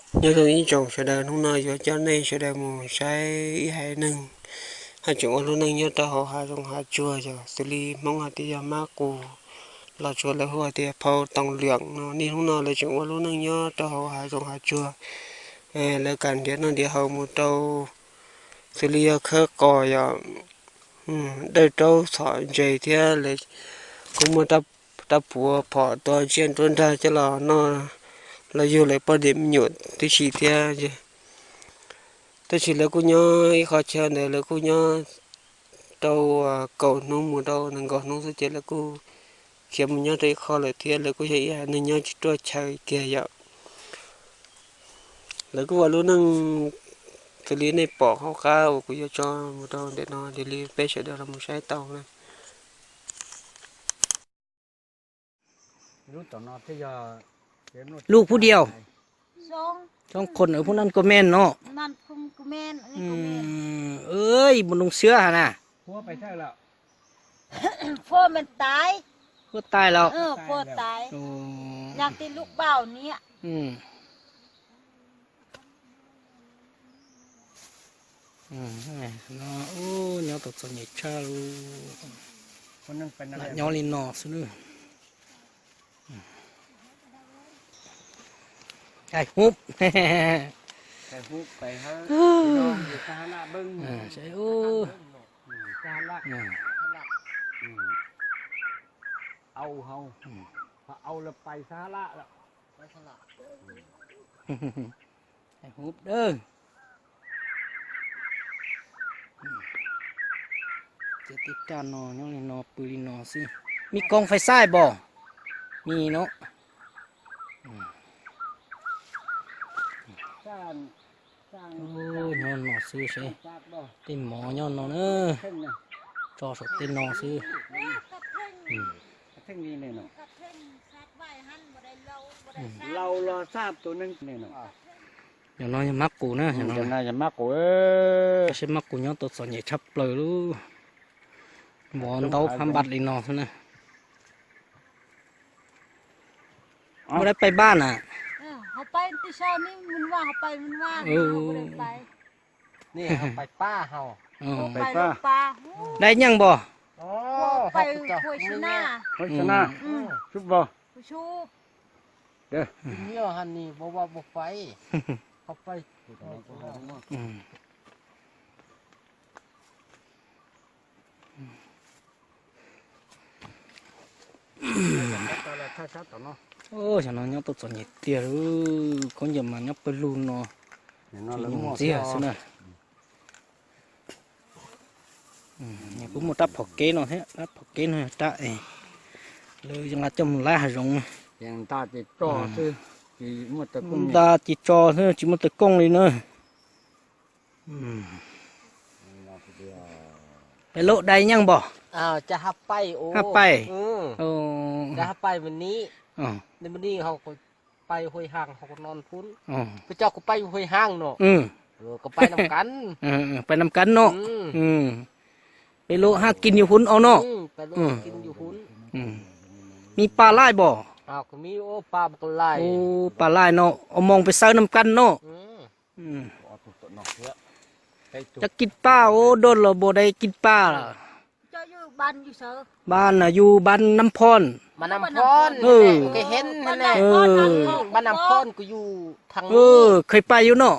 Nyob zoo ib tsoom sawv daws, hnub no yuav coj nej sawv daws mus saib ib haiv neeg haj tseem ua lub neej nyob rau hauv hav zoov hav tsuag, yog xws li Hmoob hais tias yog mab qus los tsuas lawv hu hais tias phau toos liam no. Niaj hnub no lawv tseem ua lub neej nyob rau hauv hav zoov hav tsuag. Lawv kam nrhiav noj nrhiav haus mus rau xws li yog khawb qos, yog dawj raub txhom ntses thiab lawv kuj muaj rab puav phom tua tsiaj nruab nrag coj los noj los yug lawv poj niam me nyuam tib si thiab. Tab sis lawv kuj nyob ib qho chaw ntawd, lawv kuj nyob rau kaum hnub mus rau nees nkaum hnub xwb ces lawv kuj khiav mus nyob rau ib qho lawm thiab. Lawv kuj yog ib haiv neeg nyob tsis ruaj chaw kiag yom. Lawv kuj ua lub neej xws li nej pom hauv qab uas kuv yuav tso mus rau ntawm no, yog li peb sawv daws los mus saib tau na. Lub pub diav, xyoo qhov ntawd pub nan comment no. Mus noo xwb has na. Puab tais lawm. Nyob tau txom nyem tshaj, lam nyob li no xwb nawb. Hub dawb. Ces tib raj no nyob li no pw li no xwb. Me koob fais xaij pom? Me no. Nyob no xwb seb. Tej mov nyob no na. Tso saum tej no xwb. Yog no yog mab qus na, yog mab qus, seb mab qus nyob tau txom nyem tshaj plaws lub mov ntaub phab npaj li no xwb na. Muaj dab pais npaj na? Dai nyeej npog? Xyov no nyob tau txom nyem tiag, khaub ncaws mas nyob pawg lug no, ntxiag xwb na. Kuj muaj rab phom kev no thiab, rab phom kev no yog rab es lawv nqa coj mus laib hav zoov. Nta ces tso xwb, tsis muaj tawv kooj li na. Peb lub dai nyeej npog? Hab pais. Pais nam kab no. Peb lub hab kis yus huv no no. Me pa laij pom? Ub, pa laij no, ua moos peb xawb nam kab no. Cov kis pa ub, doj los npog dai kis pa. Ban yus ban nam phon. Khawj pais yus no.